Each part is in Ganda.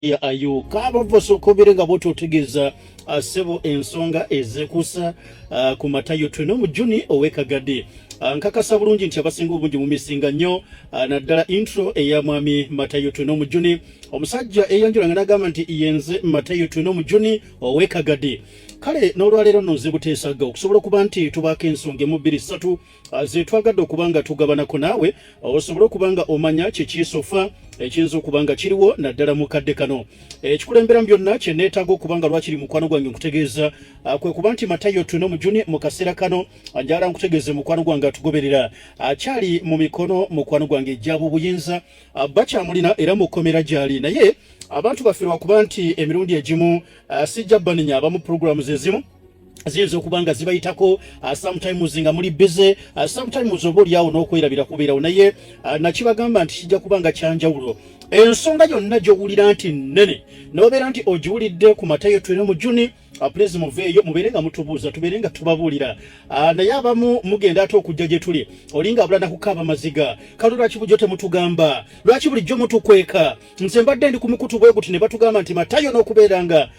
Ayo kaabava osooka nga bwoti otegeeza ssebo ensonga ezekuusa ku Matayo Twino Mujuni ow'Ekagadi. Nkakasa bulungi nti abasinga obungi mumisinga nnyo, naddala intro eya mwami Matayo Twino Mujuni, omusajja eyanjula nga nagamba nti yenze Matayo Twino Mujuni ow'Ekagadi. Kale n'olwaleero nno nze buteesagga okusobola okuba nti tubaako ensonga emu, bbiri, ssatu zetwagadde okuba nga tugabanako naawe, osobole okuba nga omanya kiki so far ekiyinza okuba nga kiriwo, naddala mu kadde kano. Ekikulemberamu byonna kye neetaaga okuba nga lwakiri mukwano gwange nkutegeeza kwe kuba nti Matayo Twino Mujuni mu kaseera kano, njala nkutegeeze mukwano gwange atugoberera, akyali mu mikono mukwano gwange ejjaba obuyinza, bakyamulina era mu kkomera gy'ali. Naye abantu baffe lwakuba nti emirundi egimu sijja banenya, abamu programs ezimu ziyinza okuba nga zibayitako, sometimes nga muli busy, sometimes oba oliawo n'okwerabira kubeerawo. Naye nakibagamba nti kijja kuba nga kyanjawulo. Ensonga yonna gy'owulira nti nnene n'obeera nti ogiwulidde ku Matayo Twine Mujuni, please muveeyo mubeere nga mutubuuza, tubeere nga tubabuulira. Naye abamu mugenda ate okujja gye tuli olinga abulana kukaaba maziga. Kale lwaki bulijjo temutugamba? Lwaki bulijjo mutukweka? Nze mbadde ndi ku mukutu bwe guti ne batugamba nti Matayo n'okubeera nga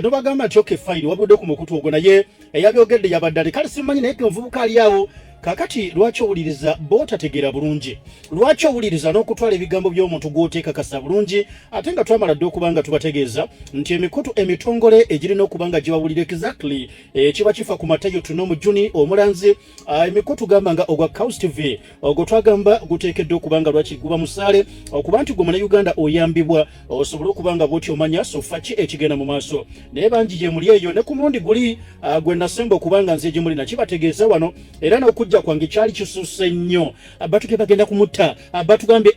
nobagamba nti okay, fine, wabudde ku mukutu ogwo, naye eyabyogedde yabadde ali kale simanyi. Naye omuvubuka ali awo kakati, lwaki owuliriza bootategeera bulungi? Lwaki owuliriza n'okutwala ebigambo by'omuntu gw'oteekakasa bulungi, ate nga twamala dde okuba nga tubategeeza nti emikutu emitongole egirina okuba nga gibawulira exactly ekiba kifa ku Matayo Twino Mujuni omulanzi, emikutu gamba nga ogwa Caus TV, ogwo twagamba guteekeddwa okuba nga lwaki guba musaale okuba nti gwe Munauganda oyambibwa osobole okuba nga bwoti omanya so far ki ekigenda mu maaso. Naye bangi gye muli eyo ne ku mulundi guli gwe nasemba okuba nga nze gye muli nakibategeeza wano, era n'okujja kwange kyali kisusse nnyo. Batugambye bagenda kumutta, batugambye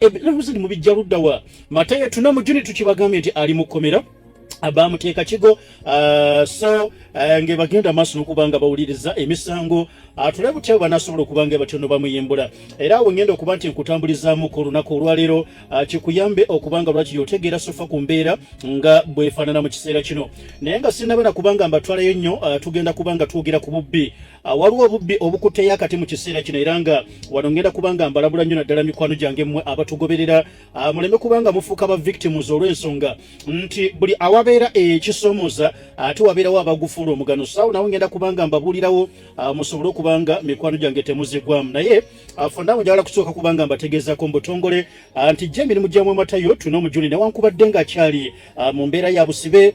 mubijja luddawa? Matayo Twino Mujuni tukibagambye nti ali mu kkomera, bamuteeka kigo, so nge bagenda maaso n'okuba nga bawuliriza emisango, tulabe butya banasobola okuba nga batono bamuyimbula. Era awo ngenda okuba nti nkutambulizaamuko olunaku olwaleero, kikuyambe okuba nga lwaki otegeera so far ku mbeera nga bwefaanana mu kiseera kino. Naye nga sinnaba na kubanga mbatwalayo nnyo, tugenda kuba nga twogera ku bubbi. Waliwo obubbi obukutteyo akati mu kiseera kino, era nga wano ngenda kuba nga mbalabula nnyo, naddala mikwano gyange mmwe abatugoberera, muleme kubanga mufuuka ba victims, olw'ensonga nti buli awabeera ekisoomoza ate wabeerawo abagufuula omugano. Sawo nawe ngenda kubanga mbabuulirawo, musobole okubanga mikwano gyange temuzigwamu. Naye for now njagala kusooka kubanga mbategeezako mu butongole nti jje emirimu gyamwe Matayo Twine Omujuni, newankubadde ng'akyali mu mbeera ya busibe,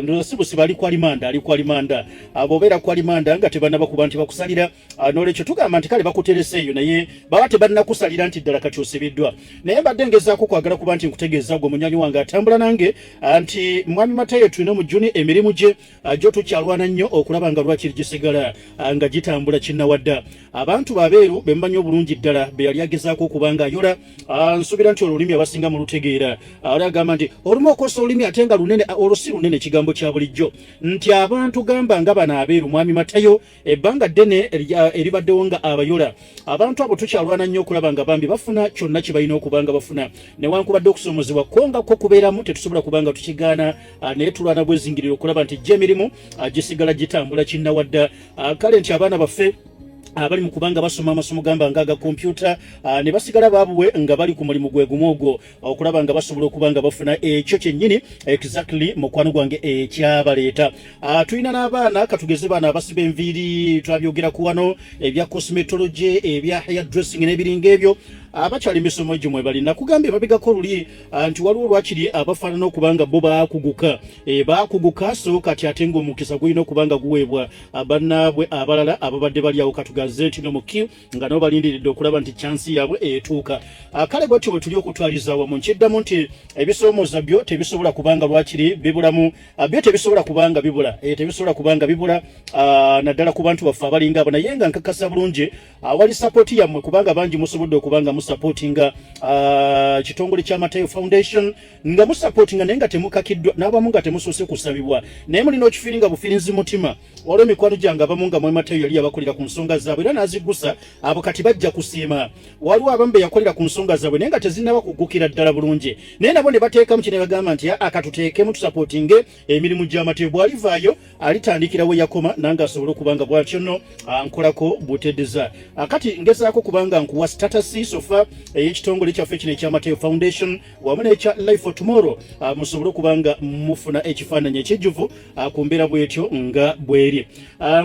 ndowooza si busibe, ali ku alimanda, ali ku alimanda. Bw'obeera ku alimanda nga tebannaba kuba nti bakusalira, n'olwekyo tugamba nti kale bakuterese eyo, naye baba tebannakusalira nti ddala kati osibiddwa. Naye mbadde ngezaako kwagala kuba nti nkutegeeza gwe munywanyi wange atambula nange, nti mwami Matayo Twine Omujuni emirimu gye gyo tukyalwana nnyo okulaba nga lwakiri gisigala nga gitambula kinnawadda. Abantu babeeru be mumanyi obulungi ddala be yali agezaako okuba nga ayola, nsuubira nti olulimi abasinga mulutegeera. Ali agamba nti olumu okosa olulimi ate nga lunene, olwo si lunene, ekigambo kya bulijjo nti abantu gamba nga bano abeeru mwami Matayo ebbanga ddene eribaddewo nga abayola. Abantu abo tukyalwana nnyo okulaba nga bambi bafuna kyonna kye balina okuba nga bafuna, newankubadde okusomozebwa ko nga ko kubeeramu, tetusobola kuba nga tukigaana, naye tulwana bwezingirira okulaba nti gye emirimu gisigala gitambula kinnawadda. Kale nti abaana baffe abali mu kubanga basoma amasomo gamba nga aga kompyuta, ne basigala babuwe nga bali ku mulimu gwe gumu ogwo okulaba nga basobola okuba nga bafuna ekyo kyennyini exactly mukwano gwange ekyabaleeta. Tulina n'abaana, katugeze baana abasiba enviiri, twabyogera ku wano, ebya cosmetology, ebya hair dressing n'ebiringa ebyo, abakyali misomo egyo mwe bali. Nakugambye mabegako luli nti waliwo lwakiri abafaanana okuba nga bo baakuguka, baakuguka, so kati ate ng'omukisa gulina okuba nga guweebwa bannaabwe abalala ababadde bali awo, katugaze nti no muki nga nabo balindiridde okulaba nti chance yaabwe etuuka. Kale bwetyo bwe tuli okutwaliza awamu. Nkiddamu nti ebisoomooza byo tebisobola kubanga lwakiri bibulamu, byo tebisobola kubanga bibula, tebisobola kubanga bibula, naddala ku bantu baffe abalinga abo. Naye nga nkakasa bulungi awali support yammwe, kubanga bangi musobodde okuba nga musupportinga kitongole kya Matayo Foundation, nga musupportinga naye nga temukakiddwa, n'abamu nga temusoose kusabibwa, naye mulina okifeelinga bufeelinzi mutima. Waliwo emikwano gyange abamu nga mwematayo yali yabakolera ku nsonga zaabwe era n'aziggusa, abo kati bajja kusiima. Waliwo abamu be yakolera ku nsonga zaabwe naye nga tezinnaba kuggukira ddala bulungi, naye nabo ne bateekamu kye ne bagamba nti akatuteekemu tusupportinge emirimu gy'Amatayo, bw'alivaayo alitandikira we yakoma, nange asobole okuba nga bw'atyo nno nkolako buteddeza. Kati ngezaako kubanga nkuwa status so far. enfa ey'ekitongole kyaffe kino ekya Matayo Foundation wamu n'ekya Life for Tomorrow, musobole okuba nga mufuna ekifaananyi ekijjuvu ku mbeera bwetyo nga bweri.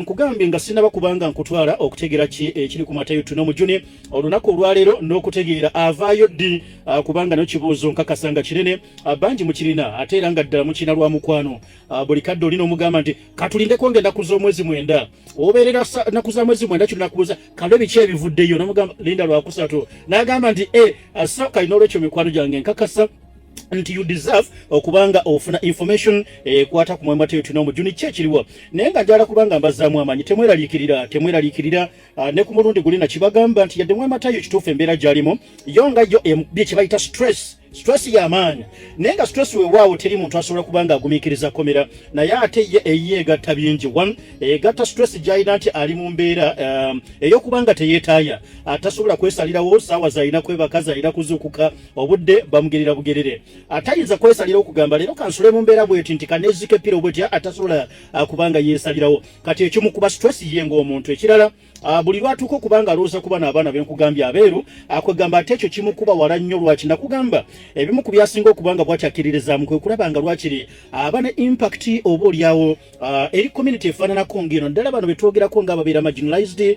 Nkugambye nga sinaba kubanga nkutwala okutegeera ki ekiri ku Matayo Twinomujuni olunaku olwaleero n'okutegeera avaayo ddi, kubanga nayo kibuuzo nkakasa nga kinene, bangi mukirina ate era nga ddala mukirina lwa mukwano. Buli kadde olina omugamba nti katulindeko nga ennaku z'omwezi 9 obeerera nnaku za mwezi 9 kino nakubuuza kalo biki ebivuddeyo, nomugamba linda lwakusatu, n'agamba nti e so kali. N'olwekyo mikwano gyange, nkakasa nti you deserve okubanga ofuna information ekwata ku mwemba Twinomujuni, ki ekiriwo. Naye nga njala kubanga mbazaamu amaanyi, temweraliikirira, temweraliikirira. Ne ku mulundi guli nakibagamba nti yadde mwematayo kituufu embeera gy'alimu yo nga yo emubye kye bayita stress, stress y'amaanyi, naye nga stress weewaawo teri muntu asobola kuba nga agumiikiriza komera, naye ate ye eyeegatta bingi. One, egatta stress gy'alina nti ali mu mbeera ey'okuba nga teyeetaaya, atasobola kwesalirawo saawa z'alina kwebaka, z'alina kuzuukuka, obudde bamugerera bugerere, atayinza kwesalirawo okugamba leero kansule mu mbeera bweti nti kaneezika epiro bweti, atasobola kubanga yeesalirawo. Kati ekimukuba stress ye ng'omuntu. Ekirala, buli lwatuuka okuba nga alowooza kuba n'abaana benkugambye abeeru, akwegamba ate ekyo kimukuba wala nnyo. Lwaki nakugamba ebimu ku byasinga okuba nga bwakyakkiririzaamu kwe kulaba nga lwakiri aba ne impact oba oliawo eri community efaananako ng'eno, ddala bano betwogerako nga babeera marginalized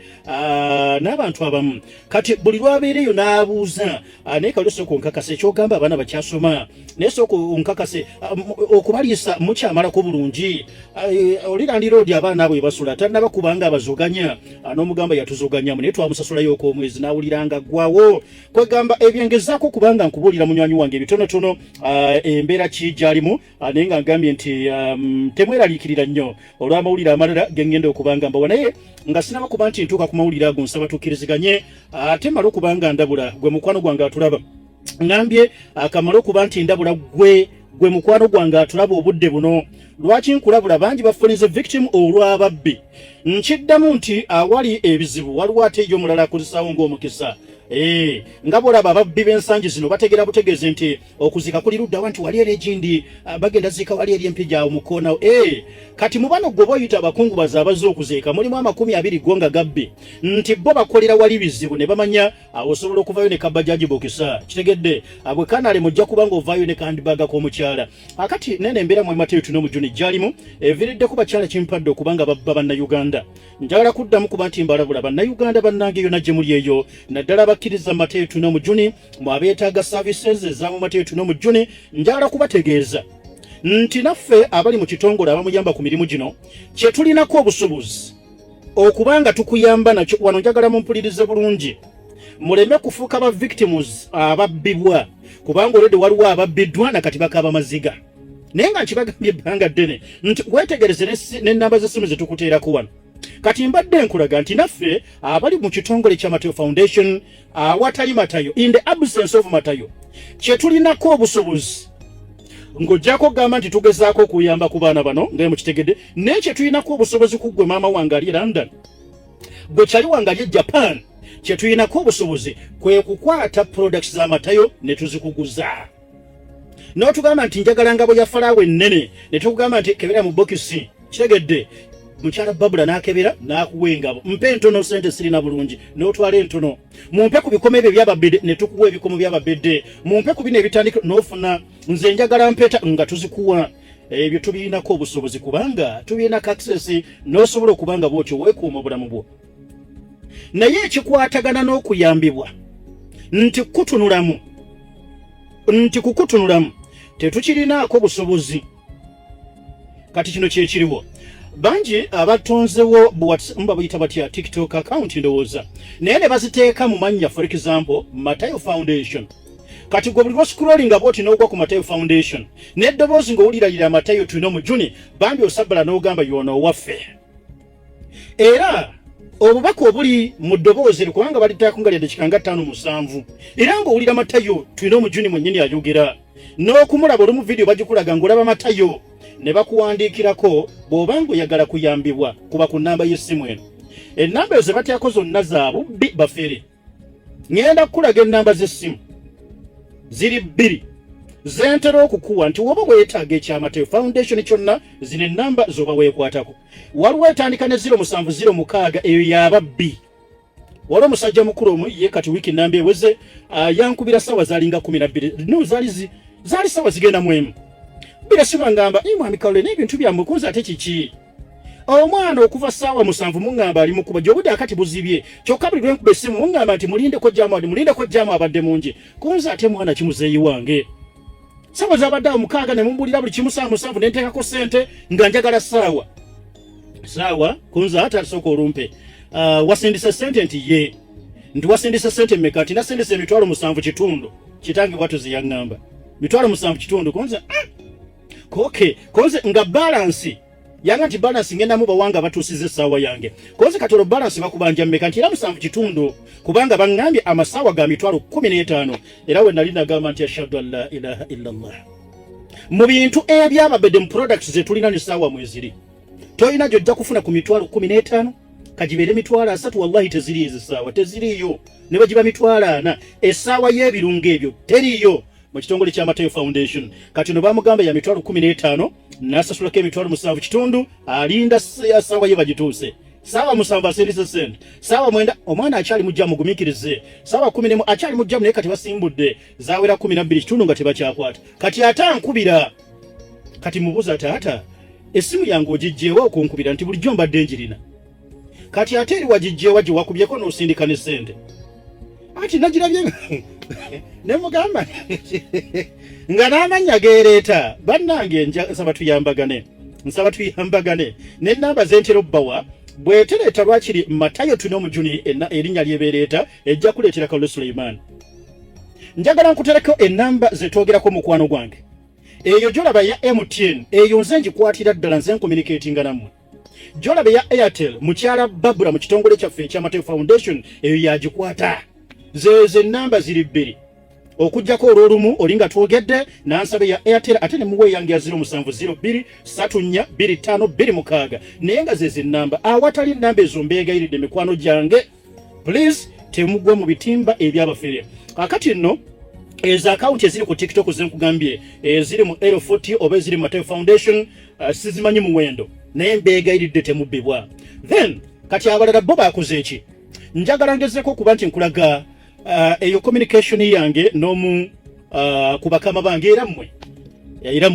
n'abantu abamu. Kati buli lwabeereyo n'abuuza, naye kali osooka onkakase ekyogamba abaana bakyasoma, naye sooka onkakase okubaliisa mukyamalako bulungi, oli landiroodi abaana abo basula tannaba kubanga abazoganya, n'omugamba yatuzoganyamu naye twamusasulayo okwomwezi n'awulira nga ggwawo. Kwegamba ebyengezaako kubanga nkubuulira munywanyi wange ebitonotono embeera ki gyalimu, naye nga ngambye nti temweraliikirira nnyo olw'amawulire amalala ge ngenda okubanga mbawa. Naye nga sinaba kuba nti ntuuka ku mawulire ago, nsaba tukkiriziganye, ate male okuba nga ndabula gwe mukwano gwange atulaba. Ngambye akamale okuba nti ndabula gwe mukwano gwange atulaba obudde buno. Lwaki nkulabula? Bangi bafunize victim olw'ababbi. Nkiddamu nti awali ebizibu waliwo ate yo omulala akozesaawo ng'omukisa. Nga bwolaba ababbi b'ensangi zino bategeera butegeeze nti okuzika kuli luddawa, nti wali eri egindi, bagenda ziika wali eri empija awo mukoona. Kati mu bano gwe boyita abakungubazi abazze okuziika mulimu 20 go nga gabbi, nti bo bakolera wali bizibu ne bamanya osobola okuvayo ne kabajaji bokisa kitegedde bwe kanale mujja kuba ng'ovaayo ne handbag k'omukyala. Akati nene embeera mu Mateyo Twinomujuni gyalimu eviriddeko bakyala kimpadde okuba nga babba bannayuganda. Njagala kuddamu kuba nti mbalabula bannayuganda bannange yonna gye muli eyo, naddala abakkiriza Mateyo Twinomujuni, mu abeetaaga services eza mu Mateyo Twinomujuni, njagala kubategeeza nti naffe abali mu kitongole abamuyamba ku mirimu gino kye tulinako obusobozi okubanga tukuyamba nakyo wano. Njagala mumpulirize bulungi muleme kufuuka ba victims ababbibwa, kubanga olwedde waliwo ababbiddwa nakati bakaaba maziga. Naye nga nkibagambye ebbanga ddene nti wetegereze n'ennamba z'essimu zetukuteerako wano. Kati mbadde nkulaga nti naffe abali mu kitongole kya Matayo Foundation, awatali Matayo, in the absence of Matayo, kye tulinako obusobozi ng'ojjako okugamba nti tugezaako okuyamba ku baana bano nga mukitegedde, naye kye tulinako obusobozi ku ggwe maama wange ali e London, gwe kyali wange ali e Japan, kye tulinako obusobozi kwe kukwata products z'amatayo ne tuzikuguza. N'otugamba nti njagala ngabo ya Falaawo ennene, ne tukugamba nti kebera mu bokisi, kitegedde, mukyala Babula n'akebera n'akuwa engabo. Mpe entono, sente sirina bulungi, n'otwala entono. Mumpe ku bikomo ebyo byababedde, ne tukuwa ebikomo byababedde. Mumpe ku bino ebitandika n'ofuna. Nze njagala mpeta, nga tuzikuwa. Ebyo tubirinako obusobozi kubanga tubirinako access, n'osobola okuba nga bwotyo weekuuma obulamu bwo. Naye ekikwatagana n'okuyambibwa nti kutunulamu, nti kukutunulamu tetukirinaako busobozi. Kati kino kyekiriwo, bangi abatonzewo mba buyita batya, TikTok account ndowooza, naye ne baziteeka mu mannya, for example Matayo Foundation. Kati gwe buli lwoscrollinga bwoti n'ogwa ku Matayo Foundation n'eddoboozi ng'owuliralira Matayo Twinomujuni, bambi osabbala n'ogamba yono owaffe. Era obubaka obuli mu ddoboozi eryo, kubanga baliteekako nga lyaddakiika nga 57, era ng'owulira Matayo Twinomujuni mwennyini ayogera n'okumulaba. Olumu vidiyo bagikulaga ng'olaba Matayo ne bakuwandiikirako, bw'oba ng'oyagala kuyambibwa kuba ku nnamba y'essimu eno. Ennamba ezo ze batyako zonna za bubbi, bafere. Ŋŋenda kukulaga ennamba z'essimu ziri bbiri zentera okukuwa nti woba weetaaga ekyamatayo Foundation kyonna, zino ennamba z'oba weekwatako. Waliwo etandika ne 0706, eyo yababbi. Waliwo omusajja mukulu omu ye kati wiiki namba eweze, yankubira ssaawa zalinga 12, no, zaali ssaawa zigenda mu 1. Bira siba ngamba, mwami Kalule, n'ebintu byammwe kunze ate kiki? Omwana okuva ssaawa 7 muŋŋamba ali mukuba gy'obudde akati buzibye, kyokka buli lwe nkuba essimu muŋŋamba nti mulindeko jaamu, adi mulindeko jaamu abadde mungi. Kunze ate mwana kimuzeeyi wange. Ssaawa zabadde awo 6 ne mumbuulira buli kimu, ssaawa 7 ne nteekako ssente nga njagala ssaawa. Ssaawa kunze ate asooka olumpe. Wasindise ssente nti ye. Nti wasindise ssente mmeka? Nti nasindise 7,500. Kitange bw'atuze yaŋŋamba. 7,500 kunze. Koke, konze nga balance. Yanga nti balance ngenda mu bawanga batuusiza essaawa yange. Konze kati olwo balance bakubanja mmeka? Nti era 7,5, kubanga baŋŋambye amasaawa ga 15,000. Era we nali nagamba nti ashhadu an la ilaha illa Allah. Mu bintu ebyababedde mu products ze tulina ne ssaawa mweziri. Tolina gy'ojja kufuna ku 15,000, kagibeere 30,000, wallahi teziri ezo essaawa, teziriiyo. Ne bwe giba 40,000, essaawa y'ebirungo ebyo teriiyo mu kitongole kya Matayo Foundation. Kati no bamugamba ya 15,000, n'asasulako 7,500, alinda ssaawa ye bagituuse. Ssaawa 7 asindise ssente, ssaawa 9 omwana akyali mujja, mugumiikirize, ssaawa 11 akyali mujja, naye kati basimbudde zaawera 12,5 nga tebakyakwata. Kati ate ankubira, kati mubuuza, taata essimu yange ogiggyewa okunkubira? Nti bulijjo mbadde njirina, kati ate eri wagiggyewa gye wakubyeko n'osindika ne ssente? Ati nagirabye ne mugamba nga n'amannya geereeta. Bannange, nsaba tuyambagane, nsaba tuyambagane. N'ennamba zentera obbawa bw'etereeta lwakiri Matayo Tuna Omujuni erinnya lyebeereeta ejja kuleetera Kalule Suleiman. Njagala nkutereko ennamba zetwogerako mukwano gwange. Eyo gyolaba ya MTN, eyo nze ngikwatira ddala, nze ncommunicatinga nammwe. Gyolaba ya Airtel, mukyala Babula mu kitongole kyaffe eky'Amatayo Foundation eyo yagikwata. Zezo ennamba ziri bbiri, okuggyako olw'olumu oli nga twogedde n'ansaba ya Airtel, ate ne muwa eyange ya 0702 34 25 26, naye nga zezo ennamba. Awatali ennamba ezo, mbeegayiridde mikwano gyange, please temugwa mu bitimba ebyabafere. Kakati nno ezo akawunti eziri ku TikTok zenkugambye eziri mu L40 oba eziri mu Matayo Foundation, sizimanyi muwendo, naye mbeegayiridde temubbibwa. Then kati abalala bo bakoze eki? Njagala ngezeeko okuba nti nkulaga eyo communication yange n'omu ku bakama bange, era mmwe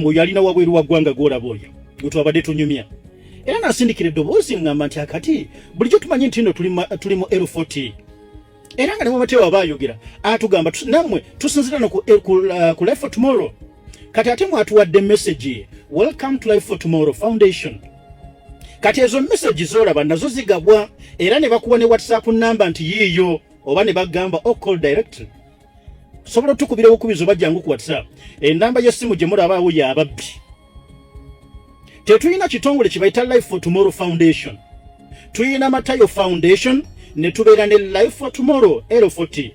oyo alina wabweru wa ggwanga gwolaba oyo gwe twabadde tunyumya, era nasindikira eddoboozi ŋŋamba nti akati bulijjo tumanyi nti nno tuli mu L40, era nga ne Mumateyo aba ayogera atugamba nammwe tusinzira no ku Life for Tomorrow. Kati ate mwatuwadde message, "Welcome to Life for Tomorrow Foundation." Kati ezo message zolaba nazo zigabwa, era ne bakuwa ne WhatsApp number nti yiiyo, oba ne bagamba o call directly, sobola otukubira obukubizo bajjangu ku WhatsApp. Enamba y'essimu gye mulabaawo y'ababbi. Tetulina kitongole kibayita Life for Tomorrow Foundation. Tulina Matayo Foundation ne tubeera ne Life for Tomorrow L40.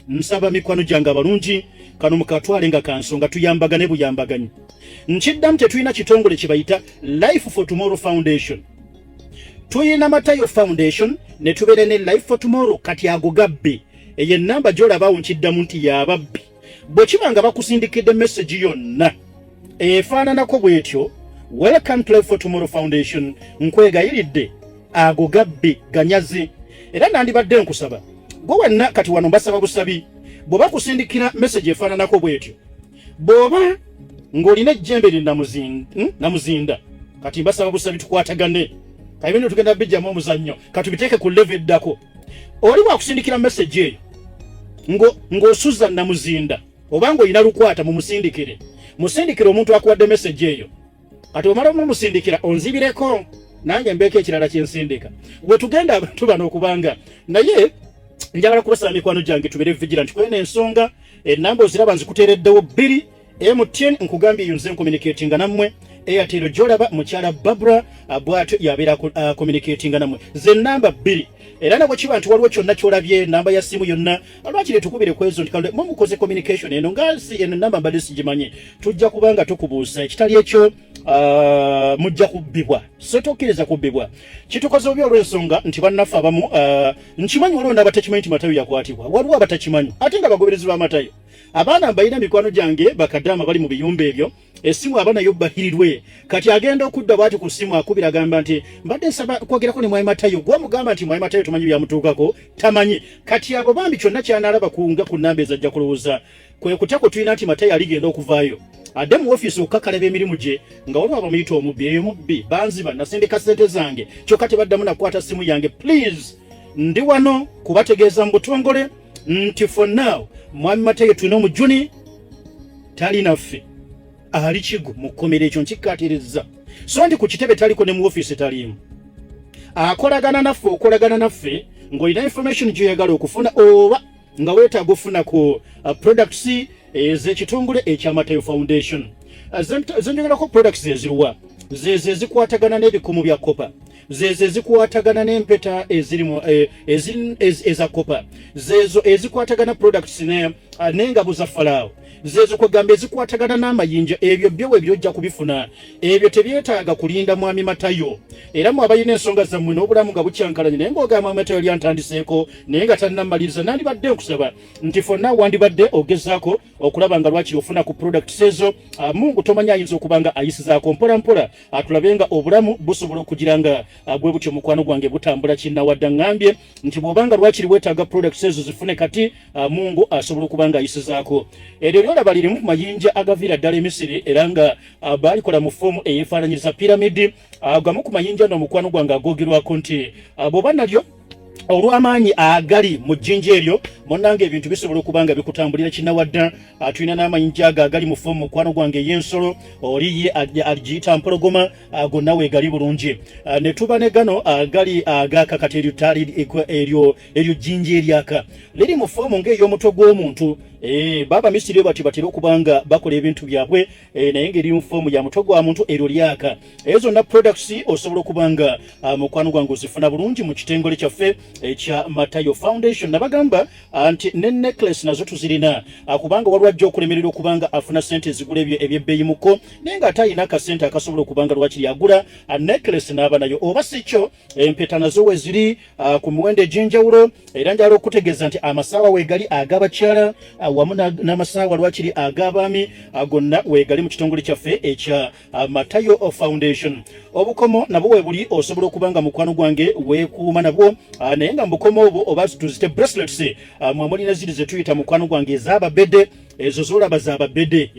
Nsaba mikwano gyange abalungi, kano mukatwale nga kansonga, tuyambagane buyambaganyi. Nkiddamu, tetulina kitongole kibayita Life for Tomorrow Foundation. Tulina Matayo Foundation ne tubeera ne Life for Tomorrow. Kati ago gabbi. Eyo enamba gy'olabaawo, nkiddamu nti y'ababbi. Bwe kiba nga bakusindikidde message yonna efaananako bw'etyo, "Welcome to Life for Tomorrow Foundation," nkwegayiridde, ago gabbi, ganyazi. Era nandibadde nkusaba gwe wenna kati wano, mbasaba busabi, bwe bakusindikira message efaananako bw'etyo, bw'oba ng'olina ejjembe li namuzinda, kati mbasaba busabi tukwatagane. Kati bino tugenda bijjamu omuzannyo, katubiteeke ku level eddako. Oli bwakusindikira message eyo ng'osuza namuzinda oba ng'olina lukwata, mumusindikire, musindikire omuntu akuwadde message eyo. Kati omala omumusindikira, onzibireko nange mbeeko ekirala kyensindika bwe tugenda abantu bano okubanga. Naye njagala kubasaba mikwano gyange tubeere vigilant kweno ensonga. Enamba oziraba nzikuteereddewo bbiri. MTN nkugambye eyo nze ncommunicatinga nammwe. Airtel gyolaba mukyala Babra bwatyo yabeera communicatinga nammwe. Ze namba bbiri. Era nabwe kiba nti waliwo kyonna kyolabye, namba ya simu yonna, lwakiri tukubire ku ezo nti kalule mumukoze communication eno nga si eno namba mbadde sigimanyi, tujja kuba nga tukubuusa. Ekitali ekyo, mujja kubbibwa, so tokkiriza kubbibwa. Kitukoze obi olw'ensonga nti bannaffe abamu, nkimanyi waliwo n'abatakimanyi nti Matayo yakwatibwa. Waliwo abatakimanyi ate nga bagoberezi ba Matayo. Abaana mbalina, mikwano gyange bakadaama bali mu biyumba ebyo, esimu aba nayo bahirirwe. Kati agenda okudda bwati ku simu akubira, agamba nti, "Mbadde nsaba kwogerako ne Mwami Matayo." Gwomugamba nti Mwami Matayo tumanyi byamutuukako, tamanyi. Kati abo bambi kyonna kyanalaba kunga ku namba ezajja kulowooza kwe kutya kwe tulina nti Matayo aligenda okuvaayo adde mu ofiisi okukakalaba emirimu gye nga waliwo abamuyita omubbi. Eyo mubbi, banziba, nasindika ssente zange kyokka tebaddamu nakukwata simu yange. Please, ndi wano kubategeeza mu butongole nti for now Mwami Matayo tulina omujuni tali naffe, ali Kigo mu kkomero. Ekyo nkikkaatiriza. So nti ku kitebe taliko, ne mu ofiisi taliimu. Akolagana naffe, okolagana naffe ng'olina information gy'oyagala okufuna oba nga weetaaga ofuna ku products ez'ekitongole ekya Matayo Foundation. Zenjogerako products eziruwa? Zezo ezikwatagana n'ebikomo bya copper, zezo ezikwatagana n'empeta ezirimu eza copper, zezo ezikwatagana products n'engabo za Falaawo, zezo kwegamba ezikwatagana n'amayinja. Ebyo byo we byojja kubifuna. Ebyo tebyetaaga kulinda Mwami Matayo. Era mwe abalina ensonga zammwe n'obulamu nga bukyankalanye, naye ng'ogamba, "Mwami Matayo lyantandiseeko naye nga tannamaliriza," nandibadde nkusaba nti fonna wandibadde ogezaako okulaba nga lwaki ofuna ku products ezo. Mungu tomanya, ayinza okuba nga ayisizaako mpola mpola, atulabe nga obulamu busobola okugira nga bwe butyo, mukwano gwange, butambula kinnawadda. Ŋŋambye nti bw'obanga lwakiri weetaaga products ezo, zifune kati. Mungu asobola okuba nga ayisizaako. Eryo lyolaba lirimu ku mayinja agaviira ddala Emisiri, era nga baalikola mu foomu eyeefaananyiriza piramidi. Gamu ku mayinja no, mukwano gwange, agoogerwako nti bw'oba nalyo, olw'amaanyi agali mu jjinja eryo, munnange, ebintu bisobola okuba nga bikutambulira kinnawadda. Tulina n'amayinja ago agali mu foomu, mukwano gwange, ey'ensolo, oli ye agiyita mpologoma, gonna weegali bulungi. Ne tuba ne gano agali agaaka. Kati eryo tali eryo jjinja eryaka liri mu foomu ng'ey'omutwe gw'omuntu. Baba Misiri bati batera okuba nga bakola ebintu byabwe, naye ng'eri mu foomu ya mutwe gwa muntu, eryo lyaka. Ezo zonna products osobola okuba nga mukwano gwange ozifuna bulungi mu kitengole kyaffe ekya Matayo Foundation. Nabagamba nti ne necklace nazo tuzirina, kubanga waliwo ajja okulemererwa okuba nga afuna sente ezigula ebyo ebyebbeeyi muko, naye ng'ate alina akasente akasobola okuba nga lwakiri agula necklace n'aba nayo. Oba si kyo, empeta nazo we ziri ku miwendo egy'enjawulo. Era njagala okutegeeza nti amasaawa weegali ag'abakyala, wamu n'amasaawa lwakiri ag'abaami, gonna weegali mu kitongole kyaffe ekya Matayo Foundation. Obukomo nabwo weebuli, osobola okuba nga, mukwano gwange, weekuuma nabwo, naye nga mubukomo obwo oba tuzite bracelets, mwe mulina ziri ze tuyita, mukwano gwange, ez'ababede. Ezo zolaba z'ababede,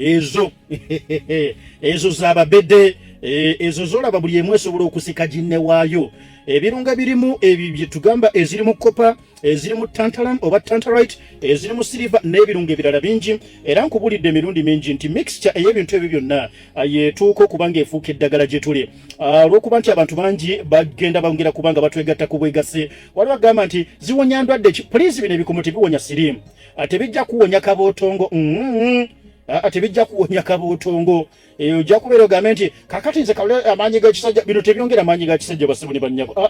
ezo z'ababede. Ezo zolaba buli emu esobola okusika ginne waayo. Ebirungo ebirimu ebyo bye tugamba ezirimu copper, ezirimu tantalum oba tantalite, ezirimu silver n'ebirungo ebirala bingi. Era nkubulidde emirundi mingi nti mixture ey'ebintu ebyo byonna yetuuka okuba nga efuuka eddagala gye tuli. Olw'okuba nti abantu bangi bagenda bongera kubanga batwegatta ku bwegasi, waliwo agamba nti ziwonya ndwadde ki. Please, bino ebikomo tebiwonya siriimu. Tebijja kuwonya kabootongo. Tebijja kuwonya kabootongo. Ojja kubeera ogambe nti kakati nze kalole amaanyi g'ekisajja. Bino tebyongera amaanyi ga kisajja, basibu ne bannyabo.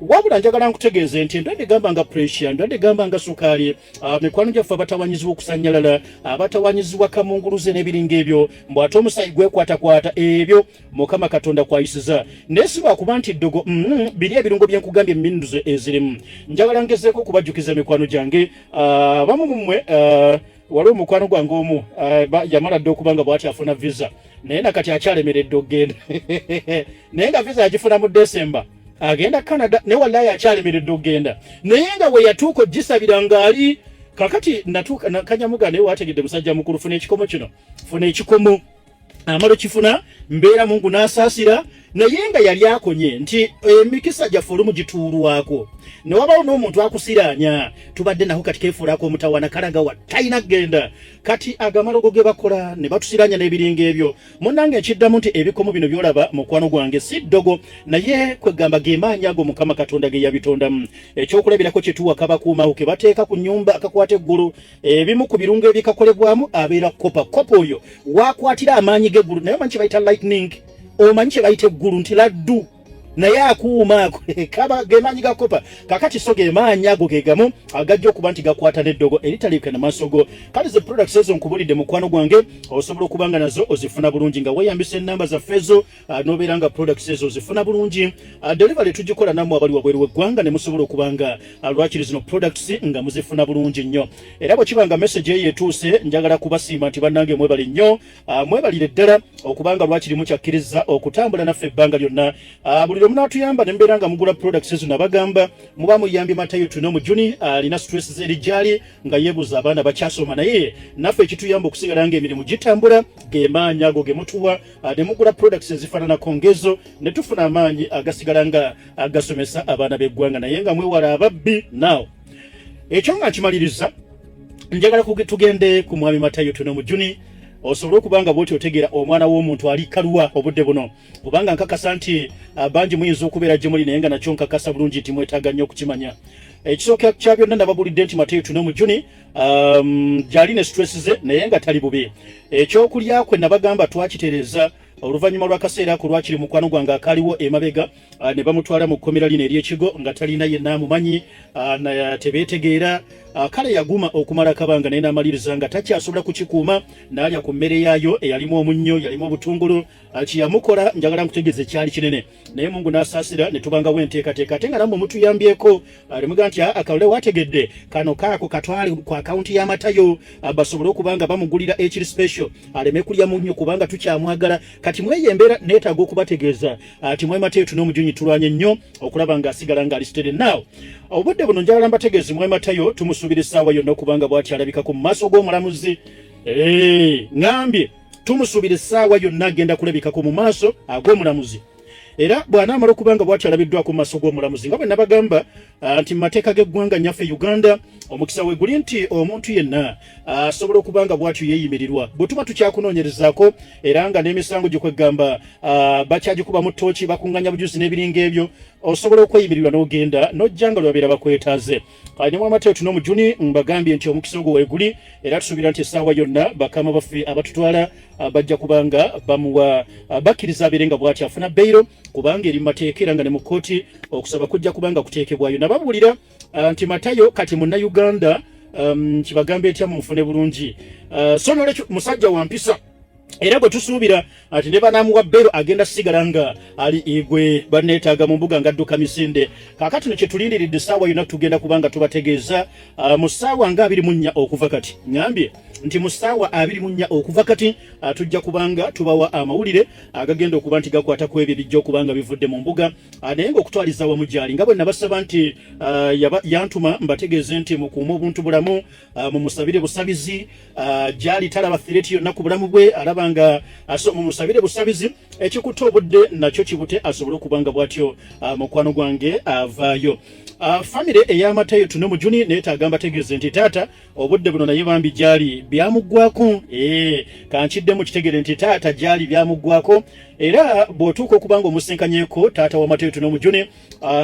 Wabula njagala nkutegeeze nti endwadde gamba nga pressure, endwadde gamba nga sukaali, mikwano gyaffe abatawanyizibwa okusanyalala, abatawanyizibwa kamunguluze n'ebiringa ebyo, mbw ate omusaayi gwekwatakwata, ebyo Mukama Katonda kwayisiza. Naye si lwakuba nti ddogo, biri ebirungo bye nkugambye mu ezirimu. Njagala ngezeeko okubajjukiza, mikwano gyange, abamu mummwe. Waliwo omukwano gwange omu yamala dda okuba nga bwati afuna visa, naye nakati akyalemeredde okugenda, naye nga visa yagifuna mu December, agenda Canada, naye wallayi akyalemeredde okugenda, naye nga we yatuuka ogisabira ng'ali kakati natuuka kanyamuga. Naye wategedde, musajja mukulu, funa ekikomo kino, funa ekikomo. Amala okifuna, mbeera Mungu n'asaasira, naye nga yali akonye nti emikisa gyaffe olumu gituulwako ne wabawo n'omuntu akusiraanya. Tubadde nako kati keefuulako omutawaana, kalagawa talina kgenda. Kati agamalogo ge bakola ne batusiraanya n'ebiringa ebyo, munnange, nkiddamu nti ebikomo bino byolaba, mukwano gwange, si ddogo, naye kwegamba ge maanyi ago Mukama Katonda ge yabitondamu. Ekyokulabirako kyetuwa kabakuumawo ke bateeka ku nnyumba akakwata eggulu, ebimu ku birungo ebikakolebwamu abeera copper. Copper oyo wakwatira amaanyi g'eggulu. Naye omanyi kye bayita lightning? Omanyi kye bayita eggulu nti laddu? Naye akuuma ako kaba gemaanyi ga kopa. Kakati so gemaanyi ago gegamu agajja okuba nti gakwata n'eddogo eritaliika na maaso go. Kale ze products ezo nkubulidde, mukwano gwange, osobola okuba nga nazo ozifuna bulungi nga weeyambisa ennamba zaffe ezo, n'obeera nga products ezo ozifuna bulungi. Delivery tugikola nammwe abali wabweru w'eggwanga, ne musobola okuba nga lwakiri zino products nga muzifuna bulungi nnyo. Era bwe kiba nga message eyo etuuse, njagala kubasiima nti bannange mwebale nnyo, mwebalire ddala okubanga lwakiri mukyakkiriza okutambula naffe ebbanga lyonna. Buli lwe munaatuyamba ne mubeera nga mugula products ezo, nabagamba muba muyambye Matayo Tuno Mujuni. Alina stress zeri gyali nga yeebuuza, abaana bakyasoma, naye naffe ekituyamba okusigala nga emirimu gitambula gemaanyi ago ge mutuwa ne mugula products ezifaananako ngezo, ne tufuna amaanyi agasigala nga agasomesa abaana b'eggwanga, naye nga mwewala ababbi. Now ekyo nga nkimaliriza, njagala tugende ku mwami Matayo Tuno Mujuni, osobole okuba nga bwoti otegeera omwana w'omuntu ali kaluwa obudde buno, kubanga nkakasa nti bangi muyinza okubeera gye muli, naye nga nakyo nkakasa bulungi nti mwetaaga nnyo okukimanya. Ekisooka kya byonna, nababulidde nti Matayo Tuno Mujuni gyali ne stress ze, naye nga tali bubi. Ekyokulya kwe nabagamba twakitereeza oluvannyuma lw'akaseera ako. Lwakiri mukwano gwange akaaliwo emabega ne bamutwala mu kkomera lino ery'ekigo nga talina yenna amumanyi, tebeetegeera. Kale yaguma okumala akabanga, naye n'amaliriza nga takyasobola kukikuuma, n'alya ku mmere yaayo eyalimu omunnyo, yalimu obutungulu. Kiyamukola njagala nkutegeeza ekyali kinene, naye Mungu n'asaasira ne tubangawo enteekateeka, ate nga nammwe mutuyambyeko nemuga nti akalole wategedde kano kaako katwale ku akawunti y'Amatayo, basobole okuba nga bamugulira ekiri special aleme kulya munnyo, kubanga tukyamwagala. Kati mweyo embeera neetaaga okubategeeza ati mwami Matayo Tuno Omujunyi tulwanye nnyo okulaba ng'asigala ng'ali steady. Now obudde buno njagala mbategeeze, mwami Matayo tumusuubira essaawa yonna okubanga bw'ati alabikako mu maaso g'omulamuzi. Ŋŋambye tumusuubira essaawa yonna agenda kulabikako mu maaso ag'omulamuzi, era bw'anaamala okuba nga bw'ati alabiddwako mu maaso g'omulamuzi, nga bwe nabagamba nti mu mateeka g'eggwanga nnyaffe Uganda omukisa we guli nti omuntu yenna asobola okuba nga bw'atyo yeeyimirirwa bwe tuba tukyakunoonyerezaako, era nga n'emisango gikweggamba bakyagikuba mu ttooki, bakunganya bujuzi n'ebiringa ebyo, osobola okweyimirirwa n'ogenda n'ojja nga lwe babeera bakwetaaze. Ne mwami Matayo Tuno Mujuni mbagambye nti omukisa ogwo weeguli, era tusuubira nti essaawa yonna bakama baffe abatutwala bajja kubanga bamuwa, bakkiriza abeere nga bw'ati afuna beyiro, kubanga eri mu mateeka, era nga ne mu kkooti okusaba kujja kubanga kuteekebwayo. Nababuulira nti Matayo kati Munnayuganda, kibagambe etya mumufune bulungi. So nolwekyo musajja wa mpisa, era gwe tusuubira ati ne banamuwa bero agenda sigala nga ali igwe baneetaaga mu mbuga ng'adduka misinde. Kaakati no kyetulindiridde essaawa yonna tugenda kubanga tubategeeza mu ssaawa nga 24 okuva kati. Ŋŋambye nti mu ssaawa 24 okuva kati tujja kubanga tubawa amawulire agagenda okuba nti gakwata ku ebyo ebijja okuba nga bivudde mu mbuga, naye ng'okutwaliza awamu gyali nga bwe nabasaba nti yantuma mbategeeze nti mukuume obuntu bulamu, mumusabire busabizi. Gyali talaba threat yonna ku bulamu bwe, alaba nga so mumusabire busabizi, ekikutte obudde nakyo kibute, asobole okuba nga bw'atyo mukwano gwange avaayo. Famire ey'Amatayo Tuno Mujuni neetaaga mbategeeze nti taata obudde buno naye bambi gyali byamuggwako. Kankiddemu kitegere nti taata gyali byamuggwako, era bw'otuuka okuba nga omusinkanyeko taata w'Amatayo Tuno Mujuni,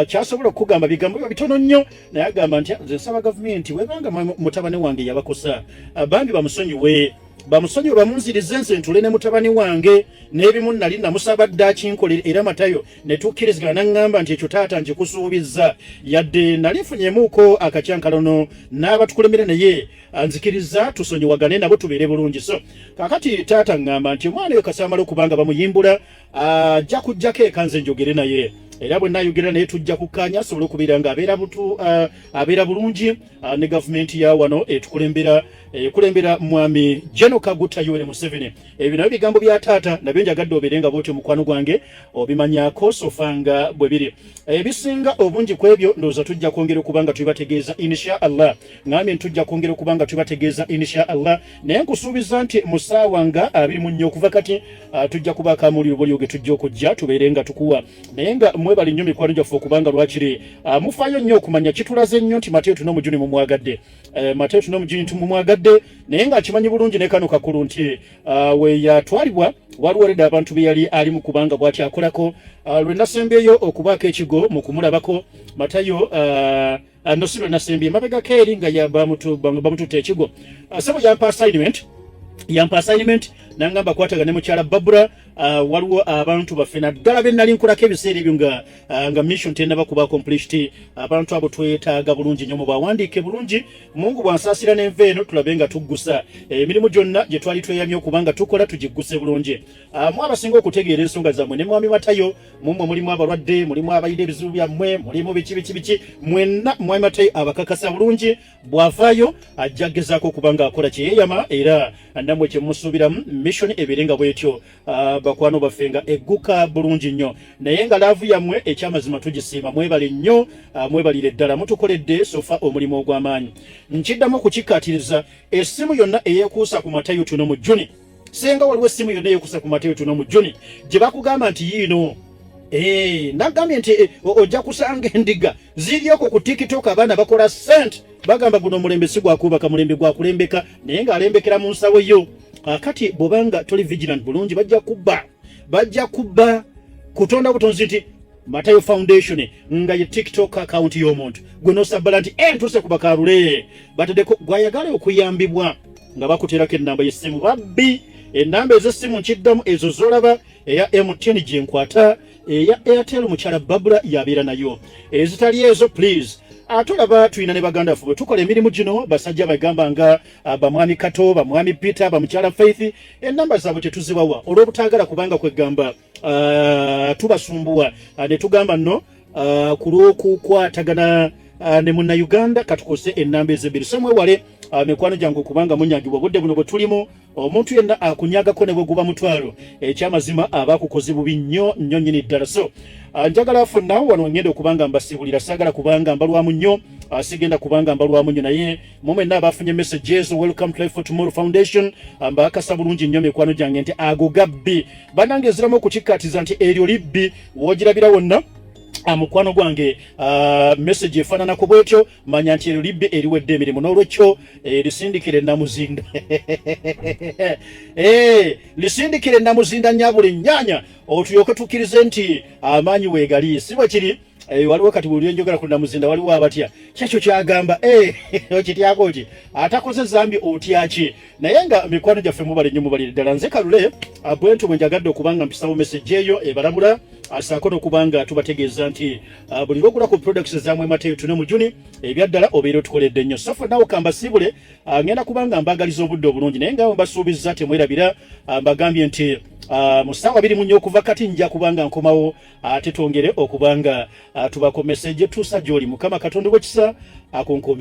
kyasobola okukugamba bigambo biba bitono nnyo, naye agamba nti nze nsaba gavumenti webanga mutabani wange yabakosa, bambi bamusonyiwe, bamusonyiwe, bamunzirize nze ntule ne mutabani wange. N'ebimu nali namusaba dda akinkolere, era Matayo ne tukkirizigana, naŋŋamba nti ekyo taata nkikusuubizza, yadde nali nfunyemuuko akacyankalano n'abatukulemera, naye nzikiriza tusonyiwagane nabo tubeere bulungi. So kakati taata ŋŋamba nti omwana oyo kasamala okubanga bamuyimbula, ajja kujjako eka nze njogere naye, era bwe naayogera naye tujja kukkaanya asobole okubeera nga abeera bulungi ne gavumenti ya wano etukulembera, ekulembera mwami General Kaguta Yoweri Museveni. Ebyo nabyo bigambo bya taata, nabyo njagadde obeere nga bwotyo mukwano gwange obimanyako so far nga bwe biri. Ebisinga obungi ku ebyo ndowooza tujja kwongera okuba nga tubibategeeza insha Allah. Ŋambye tujja kwongera okuba nga tubibategeeza insha Allah, naye nkusuubiza nti mu ssaawa nga 24 okuva kati tujja kubaako amawulire obulyoge tujja okujja tubeere nga tukuwa. Naye nga mwebale nnyo mikwano gyaffe okubanga lwakiri mufaayo nnyo okumanya. Kitulaze nnyo nti Mateyo Tuno Omujuni mumwagadde. Mateyo Tuno Omujuni tumumwagadde, naye ng'akimanyi bulungi ne kano kakulu nti we yatwalibwa waliwo redde abantu be yali ali mu kubanga bw'ati akolako. Lwe nasembyeyo okubaako ekigo mu kumulabako Matayo, no si lwe nasembye, emabegako eri nga bamututte ekigo, sebo yampa assignment nangamba kwatagana ne mukyala Babura. Waliwo abantu baffe naddala be nali nkolako ebiseera ebyo nga mission tennaba kuba accomplished. Abantu abo twetaaga bulungi nnyo, mubawandiike bulungi. Mungu bwansaasira n'enva eno, tulabe nga tuggusa emirimu gyonna gye twali tweyamye okuba nga tukola, tugigguse bulungi. Mu abasinga okutegeera ensonga zammwe ne Mwami Matayo, mumwe mulimu abalwadde, mulimu abalina ebizibu byammwe, mulimu biki biki biki, mwenna Mwami Matayo abakakasa bulungi. Bw'avaayo ajja gezaako okuba nga akola kyeyeyama, era nammwe kyemusuubiramu mission ebeere nga bwetyo, bakwano baffe, nga egguka bulungi nnyo. Naye nga love yammwe ekyamazima tugisiima. Mwebale nnyo, mwebalire ddala, mutukoledde so far omulimu ogw'amaanyi. Nkiddamu okukikkaatiriza, essimu yonna eyeekuusa ku Matayo Tuno mu Juni, senga waliwo essimu yonna eyeekuusa ku Matayo Tuno mu Juni gye bakugamba nti yiino, nagambye nti ojja kusanga endiga ziri okwo ku TikTok, abaana bakola sente, bagamba guno omulembe si gwakubaka, mulembe gwakulembeka, naye ng'alembekera mu nsawo yo. Kakati bw'obanga toli vigilant bulungi, bajja kubba, bajja kubba kutonda butonzi nti Matayo Foundation nga ye TikTok account y'omuntu, gwe nosabbala nti ntuuse ku bakalule bataddeko gwayagala okuyambibwa, nga bakuteerako ennamba y'essimu. Babbi, ennamba ez'essimu nkiddamu, ezo zolaba, eya MTN gyenkwata, eya Airtel mukyala Babula yabeera nayo, ezitali ezo please. Ate olaba tulina ne baganda baffe bwe tukola emirimu gino, basajja bagamba nga bamwami Kato, bamwami Peter, bamukyala Faith, ennamba zaabwe tetuzibawa olw'obutaagala kubanga kwegamba tubasumbuwa. Ne tugamba nno ku lw'okukwatagana ne Munnayuganda katukose ennamba ezebbiri. So mwewale, mikwano gyange, okubanga munyagibwa obudde buno bwe tulimu. Omuntu yenna akunyagako ne bwe guba mutwalo, ekyamazima aba akukoze bubi nnyo nnyo nnyini ddala. So njagala for now wano ngenda okubanga mbasibulira, saagala kubanga mbalwamu nnyo, sigenda kubanga mbalwamu nnyo. Naye mu mwenna abafunye message ezo, welcome to Life for Tomorrow Foundation. Mbakasa bulungi nnyo, mikwano gyange, nti ago gabbi. Bannange, eziramu okukikkaatiza nti eryo libbi. Wogirabira wonna, mukwano gwange, message efaananako bwetyo, manya nti eryo libbi eriwedde emirimu. N'olwekyo lisindikire Namuzinda, lisindikire Namuzinda nyabuli nnyanya, otulyoke tukkirize nti amaanyi weegali. Si bwe kiri? Waliwo kati buli enjogera ku Namuzinda waliwo abatya kyekyo kyagamba, okityako ki? Atakoze zambi otya ki? Naye nga mikwano gyaffe, mubale nnyo, mubalire ddala. Nze Kalule, bwentyo bwe njagadde okubanga mpisawo message eyo ebalabula, asaako n'okubanga tubategeeza nti buli lwogula ku products zamwe Mateyo Tune mu Juni, ebyaddala obeera otukoledde nnyo. So for now kambasiibule, ngenda kubanga mbagaliza obudde obulungi, naye nga mbasuubiza temwerabira, mbagambye nti mu ssaawa 24 okuva kati nja kubanga nkomawo, ate twongere okubanga tubako message tuusa gy'oli. Mukama Katonda w'ekisa akunkuumi.